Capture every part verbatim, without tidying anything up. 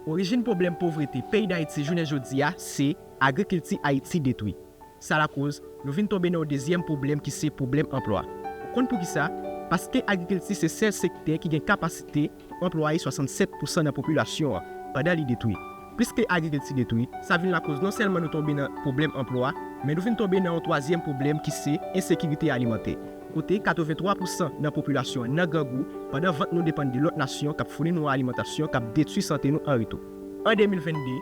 Orijin pwoblèm povrete peyi Dayiti jounen jodi a se agrikilti Ayiti detwi. Sa lakoz nou vin tonbe nan yon dezyèm pwoblèm ki se pwoblèm anplwa. Ou konn poukisa? Paske agrikilti se sèl sektè ki gen kapasite pou anplwaye swasannsèt pousan nan popilasyon an, pandan li detwi. Plis ke agrikilti detwi, sa vin lakoz non sèlman nou tonbe nan pwoblèm anplwa, men nou vin tonbe nan yon twazyèm pwoblèm ki se ensekirite alimantè. Kote katrevenntwa pousan nan popilasyon an nan grangou, pandan vant nou depann de lòt nasyon k ap founi nou alimantasyon k ap detwi sante nou an retou. An de mil vennde,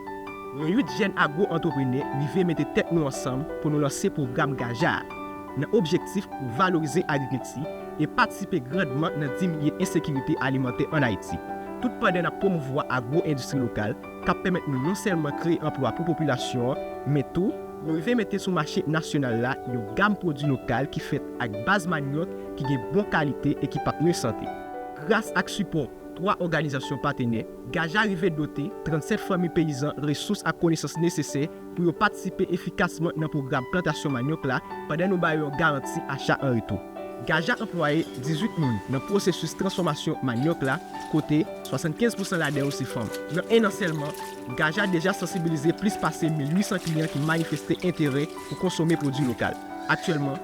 yon uit jèn agwo-antreprenè rive mete tèt nou ansanm pou nou lanse pwogram Gaja a, nan objektif pou valorize agrikilti e patisipe grandman nan diminye ensekirite alimantè ann Ayiti, tout pandan n ap pwomouvwa agwo-endistri lokal k ap pèmèt nou non sèlman kreye anplwa pou popilasyon an, men tou, nou rive mete sou mache nasyonal la yon gam pwodui lokal ki fèt ak baz manyòk ki gen bon kalite e ki p ap nwi sante. Gras ak sipò twa òganizasyon patnè, Gaja rive dote trannsèt fanmi peyizan resous ak konesans nesesè pou yo patisipe efikasman nan pwogram plantasyon manyòk la, pandan nou ba yo yon garanti acha an retou. Gaja anplwaye dizuit moun nan pwosesis transfòmasyon manyòk la, kote swasannkenz pousan ladan yo se fanm. Nan en an sèlman, Gaja deja sansibilize plis pase mil uit san kliyan ki manifeste enterè pou konsome pwodui lokal. Aktyèlman,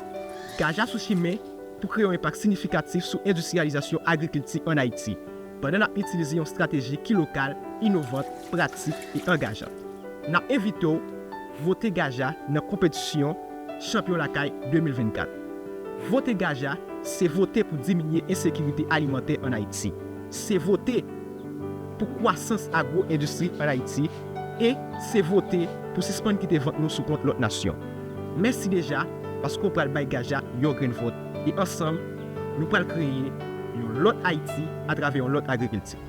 Gaja sou chimen pou kreye yon enpak siyifikatif sou endistriyalizasyon agrikilti ann Ayiti, pandan n ap itilize yon estrateji ki lokal, inovant, pratik e angajan. N ap envite w vote Gaja nan konpetisyon Chanpyon Lakay de mil vennkat. Vote Gaja, se vote pou diminye ensekirite alimantè ann Ayiti. Se vote pou kwasans agwo-endistri ann Ayiti e se vote pou sispann kite vant nou sou kont lòt nasyon. Mèsi deja paske w pral bay Gaja yon grenn vòt e ansanm, nou pral kreye yon lòt Ayiti atravè yon lòt agrikilti.